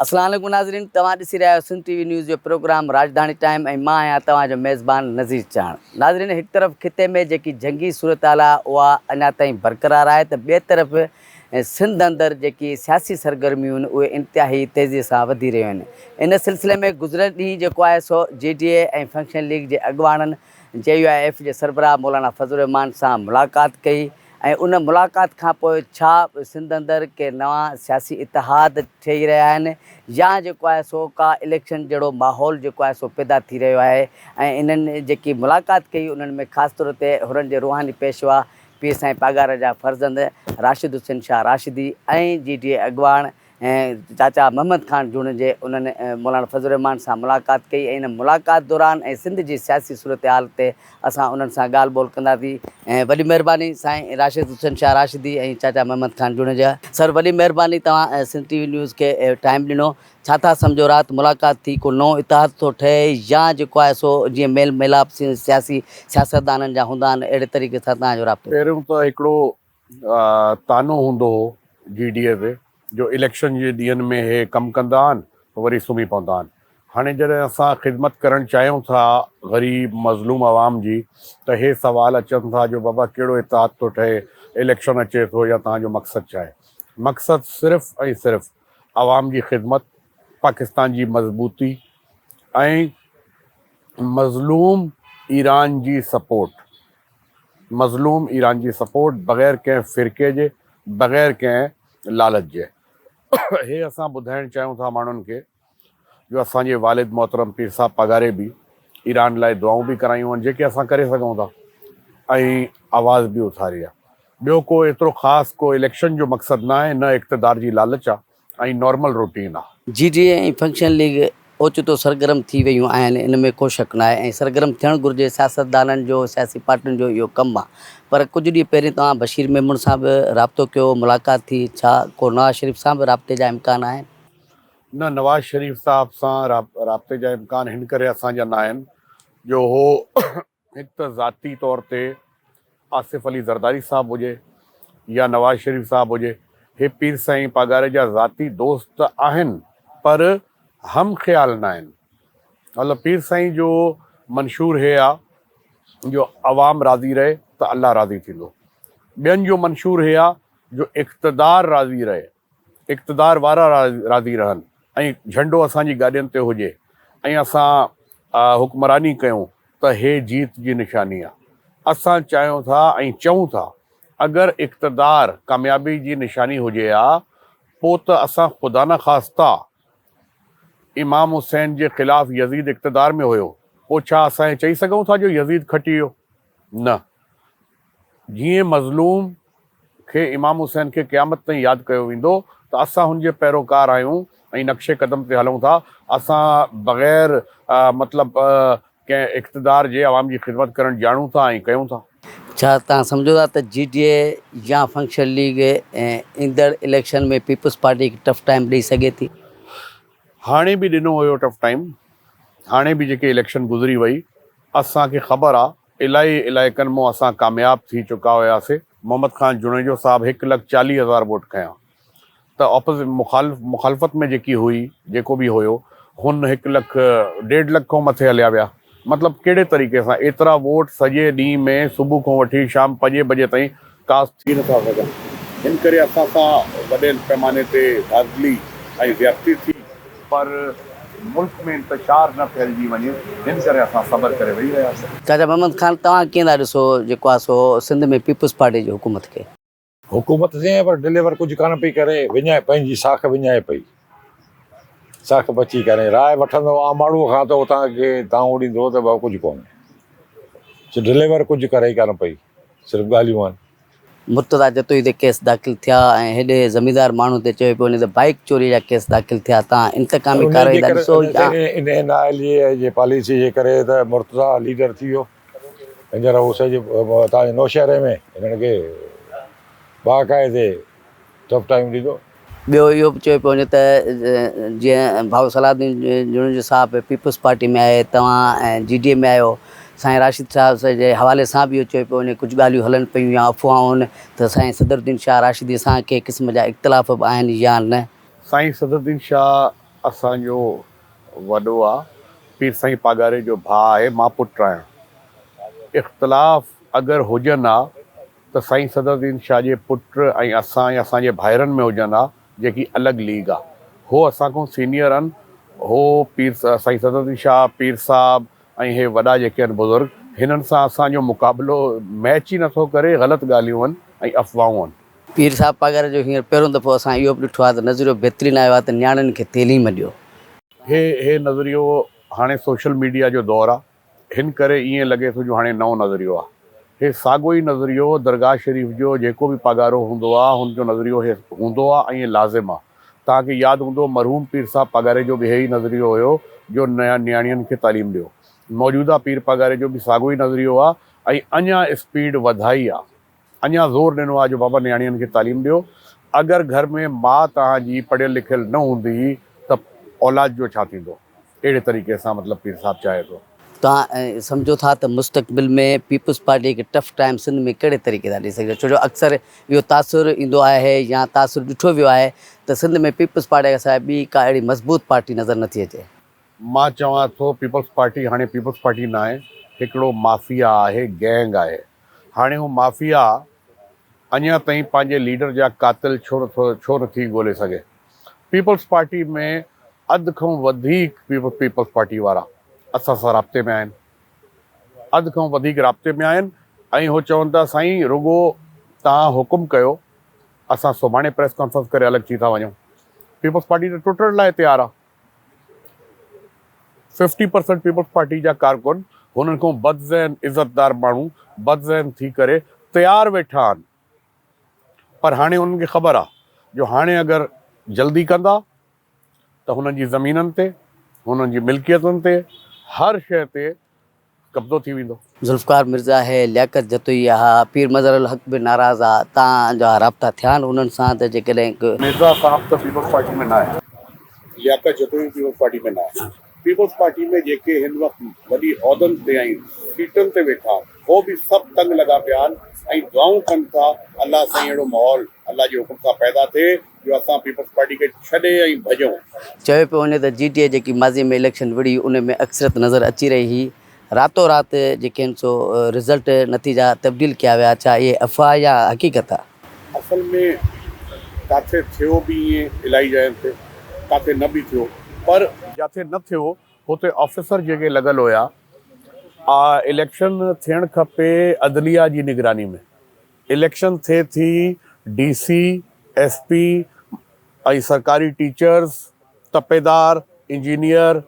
اسلام عليڪم ناظرين توهان ڏسي رهيا آهيو سنڌ ٽي وي نيوز جو پروگرام راڄڌاڻي ٽائيم ۽ مان آهيان توهان جو ميزبان نذير چاهڻ ناظرين هڪ طرف خطي ۾ جيڪي جنگي صورتحال آهي اها اڃا تائين برقرار آهي ته ٻئي طرف سنڌ اندر جيڪي سياسي سرگرميون آهن اهي انتهائي تيزي سان وڌي رهيون آهن ان سلسلي ۾ گذريل ڏينهن جيڪو آهي سو جي ڊي اي ۽ فنڪشنل ليگ جي اڳواڻن جي يو I F جي سربراهه مولانا فضل الرحمان سان ملاقات ڪئي ۽ ان ملاقات کانپوء ڇا سنڌ اندر ڪي نوان سياسي اتحاد ٺهي رهيا آهن يا جيڪو آهي سو ڪا اليڪشن جهڙو ماحول جيڪو آهي سو پيدا ٿي رهيو آهي ۽ انهن جيڪي ملاقات ڪئي انهن ۾ خاص طور تي حرن جي روحاني پيشوا پير سائين پاڳارا جا فرزند راشد حسين شاهه راشدي ۽ جي ڊي اي اڳواڻ ۽ چاچا محمد خان جوڻيجي انهن مولانا فضل الرحمان سان ملاقات ڪئي ۽ ان ملاقات دوران ۽ سنڌ جي سياسي صورتحال تي اسان انهن سان ڳالهه ٻولهه ڪنداسين ۽ وڏي مهرباني سائين راشد حسين شاهه راشدي ۽ چاچا محمد خان جوڻيجا سر وڏي مهرباني توهان سنڌ ٽي وي نيوز کي ٽائيم ڏنو ڇا ٿا سمجهو رات ملاقات ٿي ڪو نئون اتحاد ٿو ٺهي يا جيڪو آهي سو جيئن ميل ميلاپ سياسي سياستدانن جا هوندا آهن اهڙي طريقي سان توهان جو رابطو پهريون ته هڪڙو طعنو هوندو هو جي ڊي اي تي جو اليڪشن جي ڏينهن ۾ هي ڪم ڪندا آهن وري سمهي پوندا آهن. هاڻي جڏهن اسان خدمت ڪرڻ چاهيون ٿا غريب مظلوم عوام جي ته هي سوال اچن ٿا جو بابا ڪهڙو اتحاد ٿو ٺهي اليڪشن اچي ٿو يا توهان جو مقصد ڇا آهي؟ مقصد صرف ۽ صرف عوام جي خدمت، پاڪستان جي مضبوطي ۽ مظلوم ايران جي سپورٽ. مظلوم ايران جي سپورٽ بغير ڪنهن فرقي جي بغير ڪنهن لالچ جي. هي اسان ٻڌائڻ چاهيون ٿا ماڻهن کي جو اسان جي والد محترم پير صاحب پاڳاري به ايران لاء دعائون به ڪرايون آهن جيڪي اسان ڪري سگهون ٿا ۽ آواز به اٿاري آهي. ٻيو ڪو ايترو خاص ڪو اليڪشن جو مقصد ناهي نه اقتدار جي لالچ آهي. ۽ نارمل روٽين آ. جي ڊي اي ۽ فنڪشنل ليگ اوچتو سرگرم ٿي ويون آهن ان ۾ ڪو شڪ ناهي ۽ سرگرم ٿيڻ گهرجي سياستدانن جو سياسي پارٽين جو اهو ڪم آ پر ڪجهه ڏينهن پهرين توهان بشير ميمڻ سان به رابطو ڪيو ملاقات ٿي ڇا ڪو نواز شريف سان به رابطي جا امڪان آهن؟ نه نواز شريف صاحب سان رابطي جا امڪان هن ڪري اسان جا ناهن جو هو هڪ ته ذاتي طور تي آصف علي زرداري صاحب هجي يا نواز شريف صاحب هجي، هي پير سائين پاڳاري جا ذاتي دوست ته آهن پر هم خيال ناهن. مطلب پير سائين جو منشور هي آ جو عوام راضي رهي ته الله راضي ٿيندو. ٻين جو منشور هي آ جو اقتدار راضي رهي. اقتدار وارا راضي رهن ۽ جهنڊو اسان جي گاڏين تي هجي ۽ اسان حڪمراني ڪيون ته هي جيت جي نشاني آ. اسان چاهيون ٿا ۽ چئون ٿا اگر اقتدار ڪاميابي جي نشاني هجي ها پو ته اسان خدانخواسته امام حسين جي خلاف يزيد اقتدار ۾ هيو پو ڇا اسان هي چئي سگهون ٿا جو يزيد کٽي ويو؟ نه. جيئن مظلوم کي امام حسين کي قيامت تائين ياد ڪيو ويندو ته اسان هن جي پيروڪار آهيون ۽ نقش قدم تي هلون ٿا، اسان بغير مطلب ڪنهن اقتدار جي عوام جي خدمت ڪرڻ ڄاڻون ٿا ۽ ڪيون ٿا. ڇا توهان سمجهو ٿا ته جي ڊي اي يا فنڪشنل ليگ ايندڙ اليڪشن ۾ پيپلز پارٽي کي ٽف ٽائيم ڏئي سگهي ٿي؟ هاڻي به ڏنو هيو ٽف ٽائيم، هاڻي به جيڪي اليڪشن گذري وئي اسان کي خبر آ الاهي علائقن مون اسان ڪامياب ٿي چڪا هياسي، محمد خان جوڻيجو صاحب هڪ لک 40 هزار ووٽ کنيا ته اپوزي مخالف مخالفت ۾ جيڪي هئي جيڪو به هيو هن هڪ لک ڏيڍ لک کان مٿي هليا ويا مطلب ڪهڙي طريقي سان ايترا ووٽ سڄي ڏينهن ۾ صبح کان وٺي شام پنجين بجي تائين ڪاسٽ ٿي نٿا سگهن ان ڪري اسان سان وڏي پيماني تي ڌانڌلي ۽ زيادتي ٿي پر ملڪ ۾ انتشار نه ڦهلجي وڃي ان ڪري اسان صبر ڪري ويهي رهياسين. چاچا محمد خان توهان ڪيئن ٿا ڏسو جيڪو آهي سو سنڌ ۾ پيپلز پارٽي جي حڪومت کي؟ حڪومت سين پر ڊليور ڪجهه ڪانه پئي ڪري وڃائي پنهنجي ساک وڃائي پئي ساک بچي ڪانهي راء وٺندو عام ماڻهو کان ته اتان کي دانهون ڏيندو ته بابا ڪجهه ڪونهي سو ڊليور ڪجهه ڪري ئي ڪانه پئي صرف ڳالهيون آهن. مرتضيٰ جتوئي تي ڪيس داخل ٿيا ۽ هيڏي زميندار ماڻهو تي چيو پيو وڃي ته بائيڪ چوري جا ڪيس داخل ٿيا تان انتقامي انهي ڪارروائي جي ٿا ڪري ڏسو يا. انهي نااهلي جي پاليسي جي ڪري ته مرتضيٰ ليڊر ٿي ويو هينئر هو سڄي تان جي نوشهري ۾ هنن کي باقاعدي ٽف ٽائيم ڏيندو. ٻيو اهو به چيو پيو وڃي ته جيئن ڀائو صلاح الدين جوڻيجو صاحب پيپلز پارٽي ۾ آهي توهان جي ڊي اي ۾ آهيو سائين راشد صاحب جي حوالي سان به اهو چيو پيو وڃي ڪجهه ڳالهيون هلن پيون يا افواهون ته سائين صدر الدين شاهه راشدي سان ڪنهن قسم جا اختلاف به آهن يا نه. سائين صدر الدين شاهه اسان جو وڏو آ، پير سائين پاڳاري جو ڀاء آهي، مان پٽ آهيان. اختلاف اگر هجن ها ته سائين صدرالدين شاهه جي پٽ ۽ اسان ۽ اسان جي ڀائرن ۾ هجن ها، جيڪي الڳ ليگ آ. هو اسان کان سينيئر آهن، هو پير سائين صدرالدين شاهه، پير صاحب ۽ هي وڏا جيڪي آهن بزرگ، هنن سان اسان جو مقابلو ميچ ئي نٿو ڪري، غلط ڳالهيون آهن ۽ افواهون آهن. پير صاحب پاڳاري جو هينئر پهريون دفعو اسان اهو به ڏٺو آهي ته نظريو بهترين آيو آهي ته نياڻين کي تعليم ڏيو. هي هي نظريو هاڻي سوشل ميڊيا جو دور آ هن ڪري ائين لڳي ٿو جو هاڻي نئون نظريو آ. هي ساڳو ئي نظريو درگاهه شريف جو جيڪو به پاڳارو هوندو آ هن جو نظريو هي هوندو آ ۽ هي لازم آ. توهان کي ياد هوندو مرحوم پير صاحب پاڳاري جو به هي ئي نظريو هيو جو نياڻين کي تعليم ڏيو. موجوده پير پاڳاري جو به ساڳو ئي نظريو آ ۽ اڃا اسپيڊ وڌائي آ. اڃا زور ڏنو آهي جو بابا نياڻين کي تعليم ڏيو، اگر گهر ۾ ماء توهان جي پڙهيل لکيل نه هوندي ته اولاد جو ڇا ٿيندو؟ اهڙي طريقي سان مطلب پير صاحب چاهي ٿو. توهان سمجهو ٿا ته مستقبل ۾ پيپلز پارٽي کي ٽف ٽائيم سنڌ ۾ ڪهڙي طريقي سان ڏئي سگهجي ڇو جو اڪثر اهو تاثر ايندو آهي يا تاثر ڏٺو ويو آهي ته سنڌ ۾ پيپلز پارٽي کان سواء ٻي ڪا اهڙي مضبوط پارٽي نظر نٿي اچي. مان چوان ٿو پيپلز پارٽي هاڻي پيپلز پارٽي ناهي، هڪڙو مافيا آهي، گينگ آهي. هاڻي هو مافيا اڃا تائين پنهنجي ليڊر جا قاتل ڇو نٿو ڇو نٿي ڳولي سگهي؟ پيپلز پارٽي ۾ اڌ کان وڌيڪ پيپلز پارٽي وارا اسان سان رابطي ۾ آهن اڌ کان وڌيڪ رابطي ۾ آهن ۽ هو چون ٿا سائين رڳو توهان حڪم ڪيو اسان سڀاڻي پريس ڪانفرنس ڪري الڳ ٿي ٿا وڃون پيپلز پارٽي ته ٽٽڻ لاء تيار آهي. ففٽي پرسنٽ پيپلز پارٽي جا ڪارڪن هنن کان بدذهن عزتدار ماڻهو بدذهن ٿي ڪري تيار ويٺا آهن پر هاڻي انهن کي خبر آهي جو هاڻي اگر جلدي ڪندا ته هنن جي زمينن تي هنن جي ملڪيتن تي هر شيء تي قبضو ٿي ويندو. ذوالفقار مرزا آهي، لياقت جتوئي آ، پير مظهر الحق به ناراض آ، تان جا رابطا ٿيا آهن انهن سان ته جيڪڏهن ڪ. مرزا صاحب ته پيپلز پارٽي ۾ ناهي، لياقت جتوئي به پيپلز پارٽي ۾ ناهي، پيپلز پارٽي ۾ جيڪي هن وقت وڏي عهدن تي ۽ سيٽن تي ويٺا آهن هو به سڀ تنگ لڳا پيا آهن ۽ دعائون ڪن ٿا الله سائين اهڙو ماحول الله جي حڪم سان پيدا ٿئي جو اسان پيپلز پارٽي کي ڇڏي ۽ ڀڄون. چيو پيو وڃي ته جي ٽي اي جيڪي ماضي ۾ اليڪشن وڙهي ان ۾ اڪثريت نظر اچي رهي هئي، راتو رات جيڪي آهن سو رزلٽ نتيجا تبديل ڪيا ويا، ڇا اهي افواهه يا حقيقت آ؟ اصل ۾ ڪاٿي ٿيو به ائين الائي جاين تي، ڪاٿي نه به ٿيو پر جاٿي نه ٿيو هتي آفيسر جيڪي لڳل هيا، اليڪشن ٿيڻ کپي عدليه جي نگراني ۾. اليڪشن ٿئي ٿي ڊي سي، ايس پي ۽ سرڪاري ٽيچرز، تپيدار، انجنيئر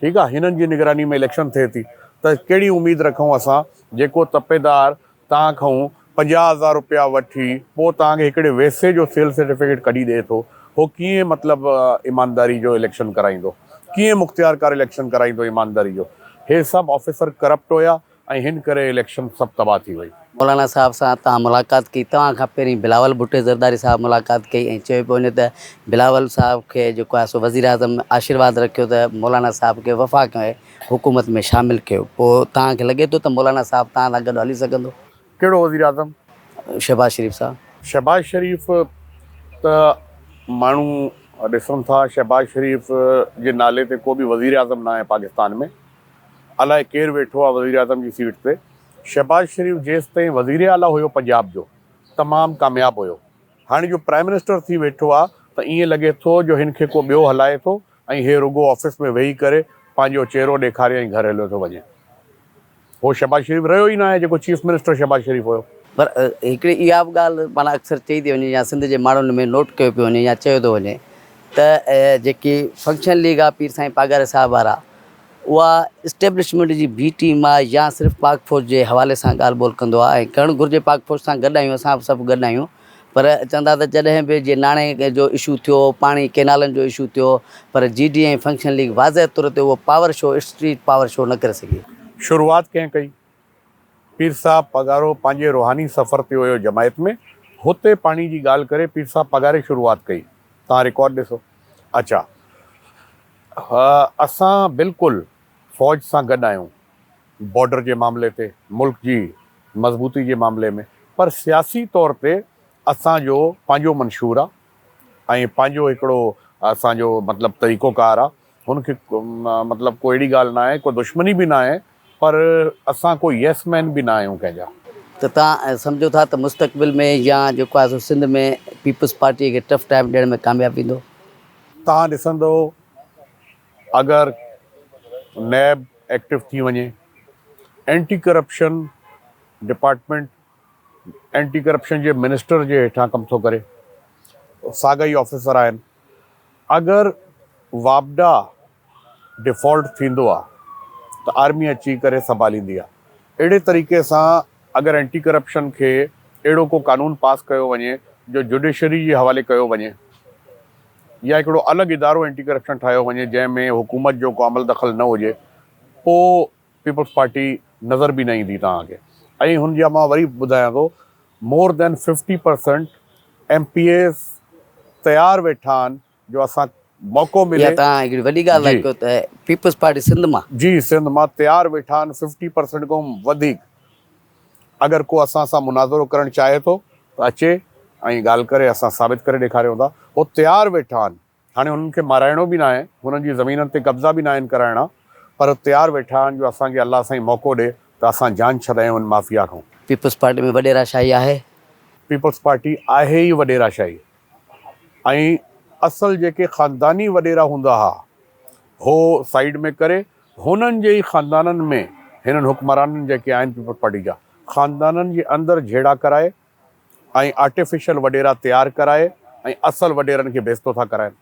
ٺيڪ آ هنن جي نگراني ۾ اليڪشن ٿئي ٿي ته ڪهڙي اميد رکون اسان جيڪو تپيدار توهان کان 50 هزار روپيا وٺي پوء توهان کي هڪڙي ويسي جو سيل سرٽيفڪيٽ ڪڍي ڏئي ٿو هو ڪيئن مطلب ايمانداري جو اليڪشن ڪرائيندو ڪيئن مختيارڪار اليڪشن ڪرائيندو ايمانداري جو هي سڀ آفيسر ڪرپٽ هيا ۽ هن ڪري اليڪشن سڀ تباهه ٿي وئي. مولانا صاحب سان توهان ملاقات ڪئي، توهان کان پهرين بلاول ڀٽي زرداري صاحب ملاقات ڪئي ۽ چيو پيو وڃي ته بلاول صاحب کي جيڪو آهي سو وزيراعظم آشيرواد رکيو ته مولانا صاحب کي وفاق ۽ حڪومت ۾ شامل ڪيو، پوء توهان کي لڳي ٿو ته مولانا صاحب توهان سان گڏ هلي سگهندو؟ ڪهڙو وزيراعظم؟ شهباز شريف صاحب. شهباز شريف ته ماڻهو ڏسن ٿا، شهباز شريف جي نالي تي ڪو به وزيراعظم ناهي پاڪستان ۾. الائي ڪير ويٺو آ وزيراعظم جي سيٽ تي. شهباز شريف جيستائين وزيراعليٰ هيو پنجاب جو تمام ڪامياب هيو. هاڻي جو پرائم منسٽر ٿي ويٺو آ ته ائين لڳي ٿو جو هن کي ڪو ٻيو هلائي ٿو ۽ هي رڳو آفيس ۾ ويهي ڪري پنهنجو چهرو ڏيکاري ۽ گهر هليو ٿو وڃي. هو شهباز شريف رهيو ئي ناهي جيڪو چيف منسٽر شهباز شريف هيو. پر هڪڙي اها به ڳالهه معنيٰ اڪثر چئي ٿي وڃي يا سنڌ جي ماڻهن ۾ نوٽ ڪيو پيو وڃي يا چيو ٿو وڃي ته جيڪي فنڪشن ليگ آ پير سائين پاڳاري صاحب وارا اها اسٽيبلشمينٽ جي بي ٽيم آ يا صرف پاڪ فوج جي حوالي سان ڳالهه ٻولهه ڪندو آ ۽ ڪرڻ گهرجي پاڪ فوج سان گڏ آهيون اسان به سڀ گڏ آهيون پر چوندا ته جڏهن به جي ناڻي جو اشو ٿيو پاڻي ڪينالن جو اشو ٿيو پر جي ڊي ۽ فنڪشن ليگ واضح طور تي اهو power show street power show نه ڪري سگهي. شروعات ڪنهن ڪئي؟ پير صاحب پاڳارو پنهنجي روحاني سفر تي هيو جماعت ۾ هتي پاڻي جي ڳالهه ڪري پير صاحب پاڳاري شروعات ڪئي توهان رڪارڊ ڏسو اڇا اسان بلڪل فوج سان گڏ آهيون بارڊر جي معاملي تي ملڪ جي مضبوطي جي معاملي ۾ پر سياسي طور تي اسان جو پنهنجو منشور آ ۽ پنهنجو هڪڙو اسان جو مطلب طريقو ڪار آ هن کي مطلب ڪو اهڙي ڳالهه ناهي ڪو دشمني به ناهي پر اسان ڪو ييس مين به نه آهيون ڪنهن جا. ته توهان سمجهو ٿا ته مستقبل ۾ يا جيڪو آهي سو سنڌ ۾ پيپلز پارٽيء کي ٽف ٽائيم ڏيڻ ۾ ڪامياب ويندو؟ توهان ڏسندو اگر نيب ايڪٽو ٿي وڃي، anti corruption department anti corruption جي منسٽر جي هيٺان ڪم ٿو ڪري، ساڳا ئي آفيسر آهن، اگر واپڊا ڊيفالٽ ٿيندو آ ته آرمي اچي ڪري سنڀاليندي آ اهڙي طريقي سان اگر اينٽي ڪرپشن کي اهڙو ڪو قانون پاس ڪيو وڃي جو جوڊيشري جي حوالي ڪيو وڃي يا هڪڙو الڳ ادارو اينٽي ڪرپشن ٺاهيو وڃي جنهن ۾ حڪومت جو ڪو عمل دخل نه هجي پو پيپلز پارٽي نظر به نه ايندي توهان کي ۽ هن جا مان وري ٻڌايان ٿو more than fifty percent M P As تيار ويٺا آهن جو اسان موقعو ملي. اها توهان هڪڙي وڏي ڳالهه ٿا ڪيو ته پيپلز پارٽي سنڌ مان. جي سنڌ مان تيار ويٺا آهن ففٽي پرسنٽ کان وڌيڪ اگر ڪو اسان سان مناظرو ڪرڻ چاهي ٿو ته اچي ۽ ڳالهه ڪري اسان ثابت ڪري ڏيکاريون ٿا هو تيار ويٺا آهن هاڻي هنن کي مارائڻو به ناهي هنن جي زمينن تي قبضا به ناهن ڪرائڻا پر تيار ويٺا آهن جو اسان کي الله سائين موقعو ڏي ته اسان جان ڇڏايون ان مافيا کان. پيپلز پارٽي ۾ وڏيرا شاهي آهي؟ پيپلز پارٽي آهي ئي وڏيرا شاهي. ۽ اصل جيڪي خانداني وڏيرا هوندا ها هو سائيڊ ۾ ڪري هنن جي ئي خاندانن ۾ هنن حڪمرانن جيڪي آهن پيپلز پارٽي جا خاندانن جي اندر جهيڙا ڪرائي ۽ آرٽيفيشل وڏيرا تيار ڪرائي ۽ اصل وڏيرن کي بيستو ٿا ڪرائن.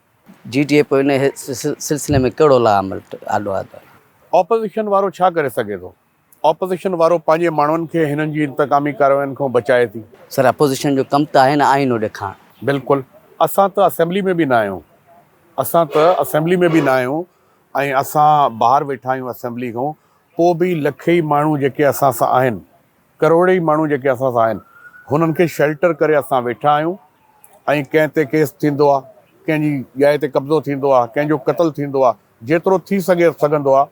جي ڊي اي پوء ان سلسلي ۾ ڪهڙو لا عمل آڏو آندو آهي؟ آپوزيشن وارو ڇا ڪري سگهي ٿو؟ آپوزيشن وارو پنهنجي ماڻهن کي هنن جي انتقامي ڪاررواين کان بچائي ٿي. سر اپوزيشن جو ڪم ته آهي نه آئينو ڏيکارڻ. بلڪل اسان ته اسيمبلي ۾ به نه آهيون اسان ته اسيمبلي ۾ به نه آهيون ۽ اسان ٻاهر ويٺا آهيون اسيمبلي کان پوء به لکين ماڻهو جيڪي اسان سان آهن ڪروڙين ماڻهو جيڪي اسان سان آهن هنن کي شيلٽر ڪري اسان ويٺا آهيون ۽ ڪنهن تي ڪيس ٿيندو آهي ڪنهن جي ڄائي تي قبضو ٿيندو آهي ڪنهن جو قتل ٿيندو آهي جيترو ٿي سگهي سگهندو آ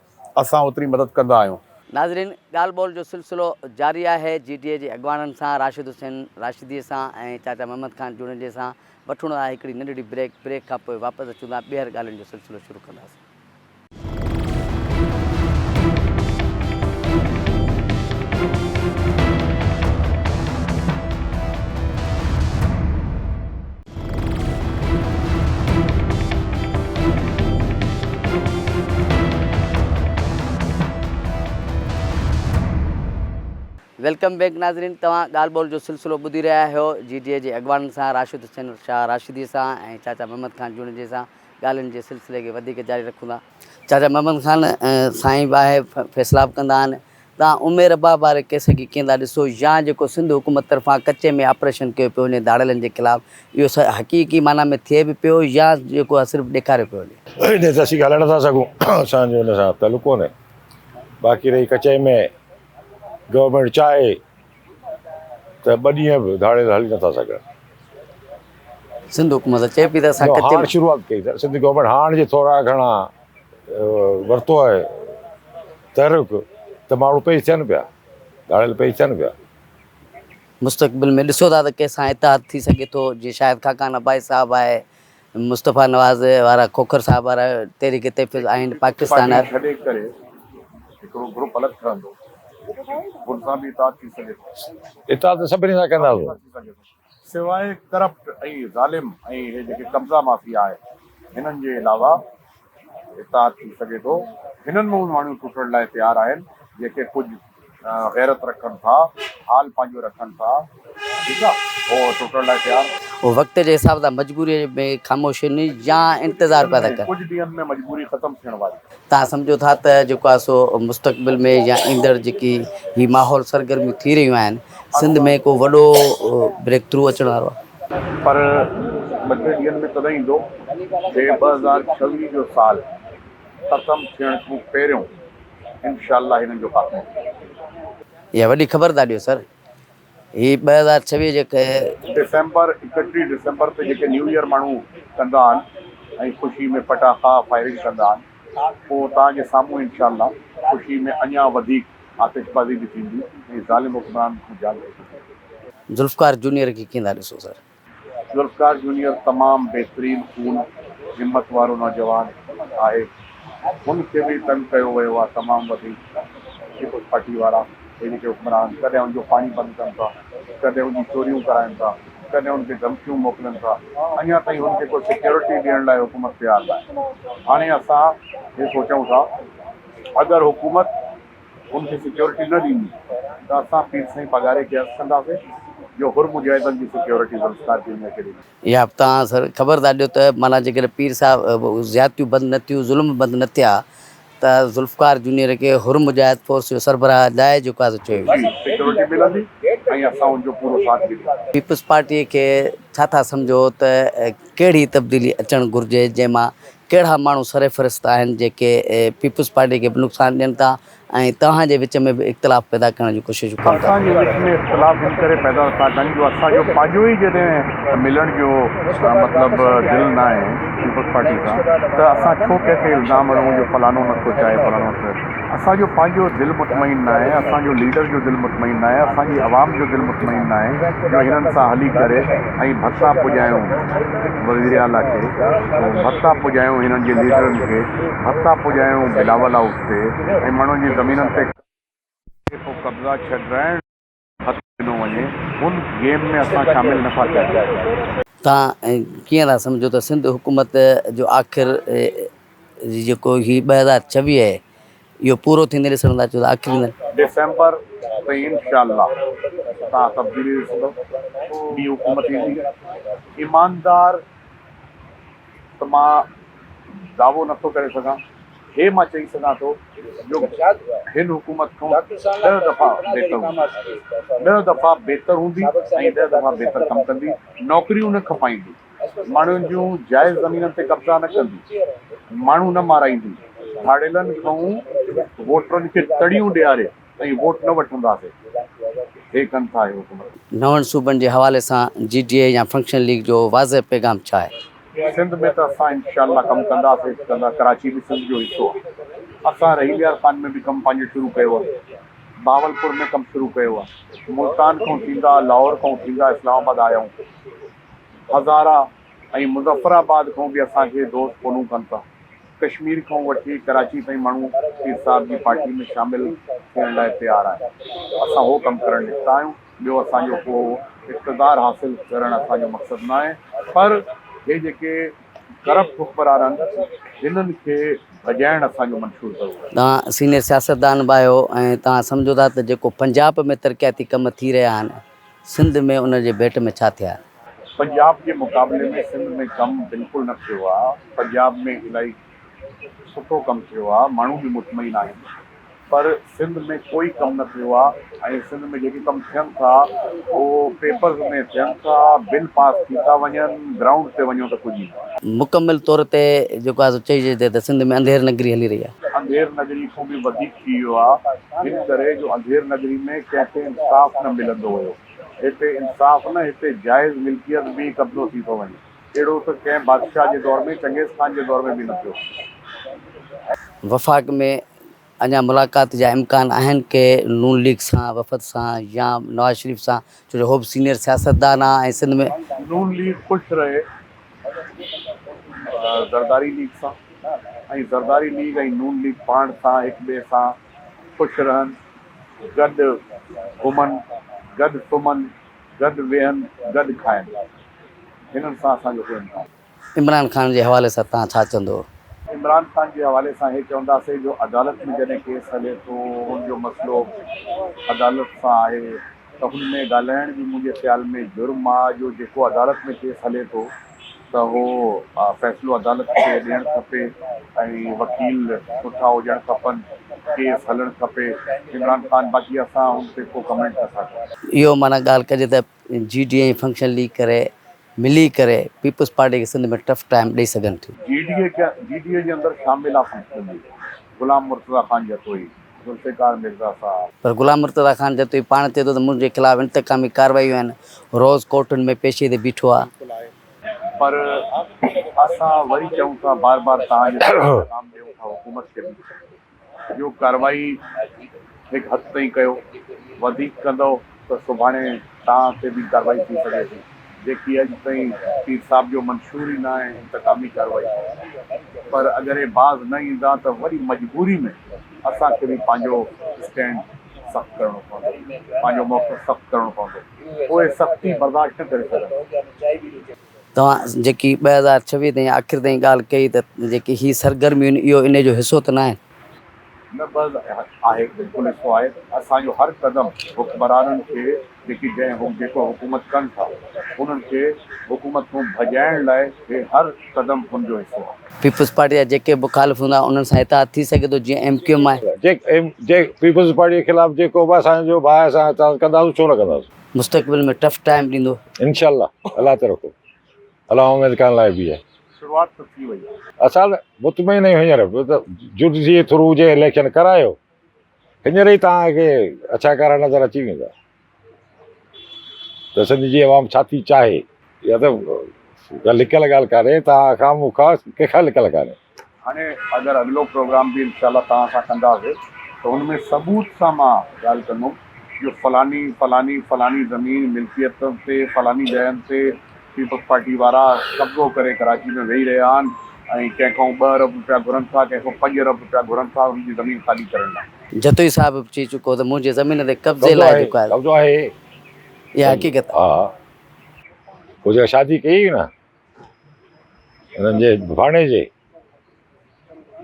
اسان اوتري مدد ڪندا آهيون. ناظرين ڳالهه ٻولهه جو سلسلو جاري آهي جي ڊي اي جي اڳواڻن سان راشد حسين راشدي سان ۽ چاچا محمد خان جوڻيجي سان وٺڻو آهي هڪڙي ننڍڙي بريڪ بريڪ کان پوء واپس اچون ٿا ٻيهر ڳالهين جو سلسلو شروع ڪنداسين. Welcome back ناظرين توهان ڳالهه ٻولهه جو سلسلو ٻڌي رهيا آهيو جي ڊي اي جي اڳواڻن سان راشد حسين شاهه راشدي سان ۽ چاچا محمد خان جوڻيجي سان ڳالهين جي سلسلي کي وڌيڪ جاري رکون ٿا چاچا محمد خان سائين به آهي فيصلا به ڪندا آهن توهان ام رباب واري ڪيس کي ڪيئن ٿا ڏسو يا جيڪو سنڌ حڪومت طرفان ڪچي ۾ آپريشن ڪيو پيو وڃي ڌاڙيلن جي خلاف اهو حقيقي معنيٰ ۾ ٿئي به پيو يا جيڪو آهي صرف ڏيکاريو پيو وڃي. انهي تي اسين ڳالهائي نٿا سگهون اسان جو ان سان تعلق ڪونهي باقي رهي ڪچي ۾ گورنمينٽ چاهي ته ٻه ڏينهن به ڌاڙيل هلي نٿا سگهن. سنڌ حڪومت چئي پئي ته اسان ڪچي ۾ هاڻ شروعات ڪئي سنڌ گورنمينٽ هاڻ جي ٿورا گهڻا ورتو آهي تحرڪ ته ماڻهو پيش ٿين پيا، ڌاڙيل پيش ٿين پيا. مستقبل ۾ ڏسو ٿا ته ڪنهن سان اتحاد ٿي سگهي ٿو، جيئن شاهد خاقان عباسي صاحب آهي، مصطفيٰ نواز وارا کوکر صاحب وارا تحريڪ تحفظ آئين پاڪستان پارٽي ڇڏي ڪري هڪڙو گروپ الڳ ٺهندو، ان سان به اتحاد ٿي سگهي ٿو. اتحاد ته سڀني سان ڪنداسون. سواء ڪرپٽ ۽ ظالم ۽ هي جيڪي قبضا مافيا آهي هنن جي علاوه اتحاد ٿي سگهي ٿو. هنن مان به ماڻهو ٽٽڻ لاء تيار آهن جيڪي ڪجهه غيرت رکن ٿا، حال پنهنجو رکن ٿا ٺيڪ آ هو ٽٽڻ لاء تيار. هو وقت جي حساب سان مجبوري ۾ خاموش آهن يا انتظار پيا ٿا ڪن. ڪجهه ڏينهن ۾ مجبوري ختم ٿيڻ واري. توهان سمجهو ٿا ته جيڪو آهي سو مستقبل ۾ يا ايندڙ جيڪي هي ماحول سرگرميون ٿي رهيون آهن سنڌ ۾ ڪو وڏو بريڪ ٿرو اچڻ وارو آهي؟ پر ٻه ٽي ڏينهن ۾ تڏهن ايندو جي 2026 جو سال ختم ٿيڻ کان پهريون انشاء الله هنن جو خاتمو ٿي ويندو. اها وڏي خبر ٿا ڏيو سر هي 2026 جي. ڊسمبر 31 ڊسمبر تي جيڪي نيو ايئر ماڻهو ڪندا آهن ۽ خوشي ۾ پٽاخا فائرنگ ڪندا آهن پوء توهان جي سامهون انشاء الله خوشي ۾ اڃا وڌيڪ آتشبازي به ٿيندي ۽ ظالم حڪمرانن کان جان ڇٽندي. ذوالفقار جونيئر کي ڪيئن ٿا ڏسو سر. ذوالفقار جونيئر تمام بهترين خون همت وارو نوجوان آهي هن کي به تنگ ڪيو ويو آهي تمام وڌيڪ پيپلز پارٽي وارا هي جيڪي حڪمران ڪڏهن ان جو پاڻي بند ڪن ٿا ڪڏهن ان جي چوريون ڪرائن ٿا ڪڏهن ان کي ڌمڪيون موڪلين ٿا اڃا تائين هن کي ڪو سيڪيورٽي ڏيڻ لاء حڪومت تيار ناهي هاڻي اسان هي سوچون ٿا اگر حڪومت هن کي سيڪيورٽي نه ڏيندي ته اسان پير سائين پاڳاري کي عرض ڪنداسين جو حر مجاهدن جي سيڪيورٽي ذوالفقار جونيئر کي ڏني. اها به توهان سر خبر ٿا ڏيو ته معنيٰ جيڪڏهن پير صاحب زيادتيون بند نه ٿيون ظلم بند نه ٿيا ته ذوالفقار جونيئر کي حر مجاهد فورس جو سربراهه لاء جيڪو آهي سو چيو ويندو. جي سيڪيورٽي ملندي ۽ اسان ان جو پورو ساٿ به ڏينداسين. پيپلز پارٽيء کي ڇا ٿا سمجهو ته ڪهڙي تبديلي اچڻ گهرجي جنهن مان ڪهڙا ماڻهو سرفهرست آهن جيڪي پيپلز پارٽي کي به نقصان ڏين ٿا ۽ توهان جي وچ ۾ به اختلاف پيدا ڪرڻ جون ڪوششون ڪن ٿا. اسان جي وچ ۾ اختلاف ان ڪري پيدا نٿا ڪن جو اسان جو پنهنجو ئي جڏهن ملڻ جو مطلب دل ناهي پيپلز پارٽي سان ته اسان ڇو ڪنهن تي الزام هڻون جو فلاڻو نٿو چاهي فلاڻو نٿو چاهي اسان جو پنهنجو دل مطمئن ناهي اسان جو ليڊر جو دل مطمئن ناهي اسان جي عوام جو دل مطمئن ناهي جو هنن سان هلي ڪري ۽ ڀتا پڄايون وزيراعليٰ کي ڀتا پڄايون هنن جي ليڊرن کي ڀتا پڄايون بلاول هائوس تي ۽ ماڻهن جي زمينن تي پوء قبضا ڇڏرائڻ هٿ ڏنو وڃي هن گيم ۾ اسان شامل نه ٿا ٿيڻ چاهيون. توهان ڪيئن ٿا سمجهو ته سنڌ حڪومت جو آخر جيڪو هي 2026 آهي اهو پورو ٿيندي ڏسڻ ٿا چاهيو ته آخري نه. ڊسمبر تائين انشاء الله توهان تبديلي ڏسندو ٻي حڪومت ايندي ايماندار ته مان دعوو نٿو ڪري سگهان هي مان چئي سگهان ٿو جو هن حڪومت کان ڏهه دفعا بهتر هوندي، ڏهه دفعا بهتر هوندي ۽ ڏهه دفعا بهتر ڪم ڪندي، نوڪريون نه کپائيندي، ماڻهن جون جائز زمينن تي قبضا نه ڪندي، ماڻهو نه مارائيندي، ڌاڙيلن کان ووٽرن کي تڙيون ڏياري ۽ ووٽ نه وٺنداسين، هي ڪن ٿا هي حڪومت. نون صوبن جي حوالي سان جي ڊي اي يا فنڪشنل ليگ جو واضح پيغام ڇا آهي؟ سنڌ ۾ ته اسان انشاء الله ڪم ڪنداسين ڪندا ڪراچي به سنڌ جو حصو آهي اسان رحيم يار خان ۾ به ڪم پنهنجو شروع ڪيو آهي بهاولپور ۾ ڪم شروع ڪيو آهي ملتان کان ٿيندا لاهور کان ٿيندا اسلام آباد آيا آهيون هزارا ۽ مظفر آباد کان به اسان کي دوست فونون ڪن ٿا ڪشمير کان وٺي ڪراچي تائين ماڻهو پير صاحب جي پارٽي ۾ شامل ٿيڻ لاء تيار آهن اسان هو ڪم ڪرڻ نڪتا آهيون. ٻيو اسان جو ڪو اقتدار حاصل ڪرڻ اسان جو مقصد ناهي پر هي جيڪي ڪرپٽ حڪمران آهن هنن کي ڀڄائڻ اسان جو منشور ضرور آهي. توهان سينيئر سياستدان به آهيو ۽ توهان سمجهو ٿا ته جيڪو پنجاب ۾ ترقياتي ڪم ٿي رهيا آهن سنڌ ۾ ان جي ڀيٽ ۾ ڇا ٿيا آهن؟ پنجاب جي مقابلي ۾ سنڌ ۾ ڪم بلڪل نه ٿيو آهي، پنجاب ۾ الائي سٺو ڪم ٿيو آهي، ماڻهو به مطمئن آهن. پر سنڌ ۾ ڪوئي ڪم نه ٿيو آ ۽ سنڌ ۾ جيڪي ڪم ٿين ٿا اهو پيپرز ۾ ٿين ٿا بل پاس ٿي ٿا وڃن گرائونڊ تي وڃو ته ڪجهه ئي نه. مڪمل طور تي جيڪو آ سو چئجي ٿي ته سنڌ ۾ انڌير نگري هلي رهي آ. انڌير نگري کان به وڌيڪ ٿي ويو آ هن ڪري جو انڌير نگري ۾ ڪنهن کي انصاف نه ملندو هيو هتي انصاف نه هتي جائز ملڪيت به قبضو ٿي ٿو وڃي. اهڙو ته ڪنهن بادشاهه جي دور ۾ چنگيز خان جي دور ۾ به نه ٿيو. وفاق ۾ اڃا ملاقات جا امڪان آهن ڪي نون ليگ سان وفد سان يا نواز شريف سان ڇو جو هو به سينيئر سياستدان آ ۽ سنڌ ۾. نون ليگ خوش رهي زرداري ليگ سان ۽ زرداري ليگ ۽ نون ليگ پاڻ سان هڪ ٻئي سان خوش رهن گڏ گهمن گڏ سمهن گڏ ويهن گڏ کائن. هنن سان اسان جو ڪو امڪان. عمران خان جي حوالي سان توهان ڇا چوندو؟ عمران خان جي حوالي سان هي چونداسين جو عدالت ۾ جڏهن ڪيس هلي ٿو ان جو مسئلو عدالت سان آهي ته هن ۾ ڳالهائڻ به منهنجي خيال ۾ جرم آ جو جيڪو عدالت ۾ ڪيس هلي ٿو ته هو فيصلو عدالت کي ڏيڻ کپي ۽ وڪيل سٺا هجڻ کپن ڪيس هلڻ کپي عمران خان باقي اسان هن تي ڪو ڪمينٽ نٿا ڪريون. اهو معنيٰ ڳالهه ڪجي ته جي ڊي اي ۽ فنڪشن ليگ ڪري ملي ڪري پيپلز پارٽي کي سنڌ ۾ ٽف ٽائيم ڏئي سگهن ٿيون. جي ڊي اي کي جي ڊي اي جي اندر شامل آ فنڪشن ليگ غلام مرتضيٰ خان جتوئي، ذوالفقار مرزا صاحب. پر غلام مرتضيٰ خان جتوئي پاڻ چئي ٿو ته منهنجي خلاف انتقامي ڪارروائيون آهن، روز ڪورٽن ۾ پيشي تي بيٺو آ. بلڪل آهي پر اسان وري چئون ٿا بار بار توهان جي پيغام ڏيون ٿا حڪومت کي به. جو ڪارروائي هڪ حد تائين ڪيو، وڌيڪ ڪندؤ ته سڀاڻي توهان تي به ڪارروائي ٿي سگهي ٿي. جيڪي اڄ تائين پير صاحب جو منشور ئي ناهي انتقامي ڪارروائي پر اگر اهي باز نه ايندا ته وري مجبوري ۾ اسان کي به پنهنجو اسٽينڊ سخت ڪرڻو پوندو، پنهنجو موقف سخت ڪرڻو پوندو، اهي سختي برداشت نه ڪري سگهندا. توهان جيڪي 2026 تائين آخر تائين ڳالهه ڪئي ته جيڪي هي سرگرميون آهن اهو انهي جو حصو ته ناهن؟ نه بس آهي بلڪل حصو آهي، اسان جو هر قدم حڪمرانن کي جيڪي جنهن جيڪو حڪومت ڪن ٿا انهن کي حڪومت کان ڀڄائڻ لاء هي هر قدم ان جو حصو آهي. پيپلز پارٽي جا جيڪي به مخالف هوندا انهن سان اتحاد ٿي سگهي ٿو جيئن ايم ڪيو ايم آهي. جي پيپلز پارٽي خلاف جيڪو به اسان جو ڀاء اسان اتحاد ڪنداسون ڇو نه ڪنداسون. مستقبل ۾ ٽف ٽائيم ڏيندو. انشاء الله الله تي رکو الله اميد ڪرڻ لاء به آهي. شروعات ته ٿي وئي آهي. اسان ته مطمئن آهيون هينئر به ته جڊيشري ٿرو جي اليڪشن ڪرايو هينئر ئي توهان کي اڇا ڪارا نظر اچي ويندا ته سنڌ جي عوام ڇا ٿي چاهي. اها ته لڪل ڳالهه ڪانهي توهان کان مون کان ڪنهن کان لڪل ڪانهي. هاڻي اگر اڳلو پروگرام به انشاء الله توهان سان ڪنداسين ته ان ۾ ثبوت سان مان ڳالهه ڪندم جو فلاني فلاني فلاني زمين ملڪيت تي فلاني جاين تي پيپلز پارٽي وارا قبضو ڪري ڪراچي ۾ ويهي رهيا آهن ۽ ڪنهن کان ٻه ارب روپيا گهرن ٿا ڪنهن کان پنج ارب روپيا گهرن ٿا انهن جي زمين خالي ڪرڻ لاء. جتوئي صاحب به چئي چڪو ته منهنجي زمين تي قبضي لاء جيڪو آهي. قبضو آهي. اها حقيقت آهي. ها پوء جيڪا شادي ڪئي هئي نه انهن جي ڀاڻيجي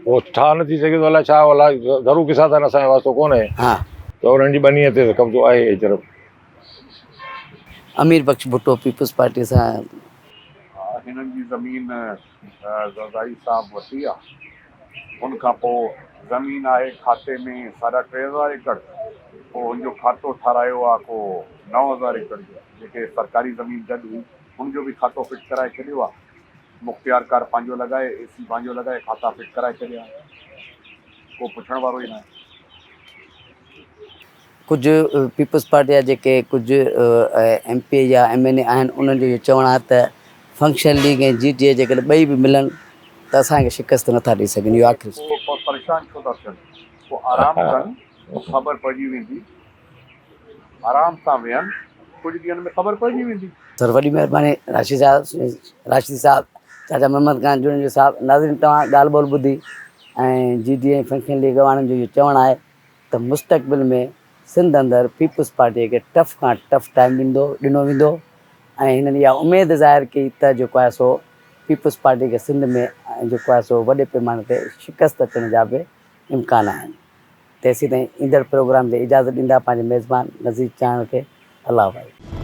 اهو ٺاهه نه ٿي سگهيو ته الائي ڇا الائي گهرو قصا اٿن اسان جو واسطو ڪونهي ها ته انهن جي ٻنيء تي ته قبضو آهي هي طرف. امير بخش ڀٽو پيپلز پارٽي سان. ها هنن جي زمين زرداري صاحب ورتي آ ان کان پوء زمين آهي کاتي ۾ ساڍا 3000 ايڪڙ پوء هن جو کاتو ٺارايو آ ڪو 9000 ايڪڙ جو جيڪي سرڪاري زمين گڏ هئي هن جو به کاتو فٽ ڪرائي ڇڏيو آ مختيارڪار پنهنجو لڳائي، اي سي پنهنجو لڳائي کاتا فٽ ڪرائي ڇڏيا، ڪو پڇڻ وارو ئي ناهي. ڪجهه پيپلز پارٽي جا جيڪي ڪجهه ايم پي اي يا ايم اين اي آهن انهن جو اهو چوڻ آهي ته فنڪشنل ليگ ۽ جي ٽي اي جيڪڏهن ٻئي به ملن ته اسان کي شڪست نٿا ڏئي سگهن اهو آخري. پوء پريشان ڇو ٿا ٿين، پوء آرام ڪن، خبر پئجي ويندي. آرام سان ويهن ڪجهه ڏينهن ۾ خبر پئجي ويندي. سر وڏي مهرباني راشدي صاحب راشدي صاحب چاچا محمد خان جوڻيجو صاحب ناظرين توهان ڳالهه ٻولهه ٻڌي ۽ جي ڊي ۽ فنڪشن ليگ اڳواڻن جو اهو چوڻ آهي ته مستقبل ۾ سنڌ اندر پيپلز پارٽي کي ٽف کان ٽف ٽائيم ڏيندو ڏنو ويندو ۽ هنن اها اميد ظاهر ڪئي ته جيڪو آهي سو پيپلز پارٽي کي سنڌ ۾ جيڪو آهي سو وڏي پيماني تي شڪست اچڻ جا به امڪان آهن. تيسيتائين ايندڙ پروگرام جي اجازت ڏيندا پنهنجي ميزبان نذير چانهڙ کي الله حافظ.